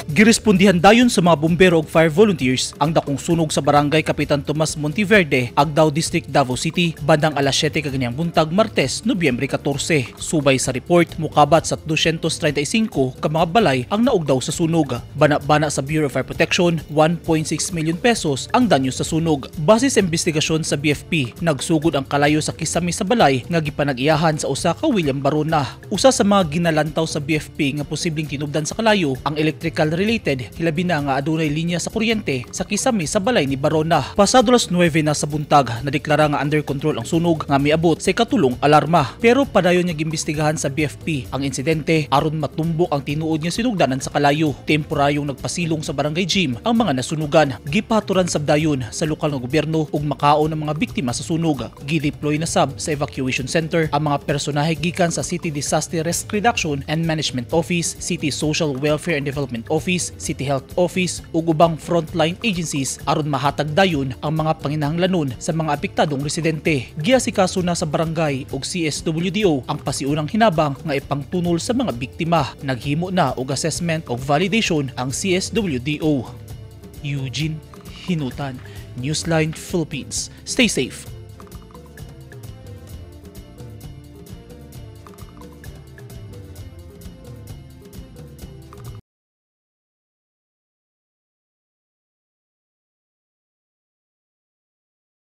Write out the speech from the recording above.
Girespondihan dayon sa mga bumbero ug fire volunteers ang dakong sunog sa Barangay Kapitan Tomas Monteverde, Agdao District, Davao City, bandang alas 7 kaganihang buntag, Martes, Nobyembre 14. Subay sa report, mukabat sa 235 ka mga balay ang naugdaw sa sunog. Bana-bana sa Bureau of Fire Protection, ₱1.6 million ang danyo sa sunog. Base sa investigasyon sa BFP, nagsugod ang kalayo sa kisame sa balay nga gipanag-iyahan sa usa ka William Barona. Usa sa mga ginalantaw sa BFP nga posibleng tinubdan sa kalayo ang electrical related, hilabi na nga adunay linya sa kuryente sa kisame sa balay ni Barona. Pasado alas 9 na sa buntag, nadeklara nga under control ang sunog nga miabot sa ikatulong alarma. Pero padayon nga giimbestigahan sa BFP ang insidente aron matumbok ang tinuod nga sinugdanan sa kalayo. Temporaryong nagpasilong sa barangay gym ang mga nasunugan. Gipahaturan sab dayon sa lokal nga gobyerno og makaon ang mga biktima sa sunog. Gideploy na sab sa evacuation center ang mga personahe gikan sa City Disaster Risk Reduction and Management Office, City Social Welfare and Development Office, City Health Office ug ubang frontline agencies aron mahatag dayon ang mga panginahanglanon sa mga apektadong residente. Giasikaso na sa barangay ug CSWDO ang pasiunang hinabang nga ipangtunol sa mga biktima. Naghimo na og assessment ug validation ang CSWDO. Eugene Hinutan, Newsline Philippines. Stay safe.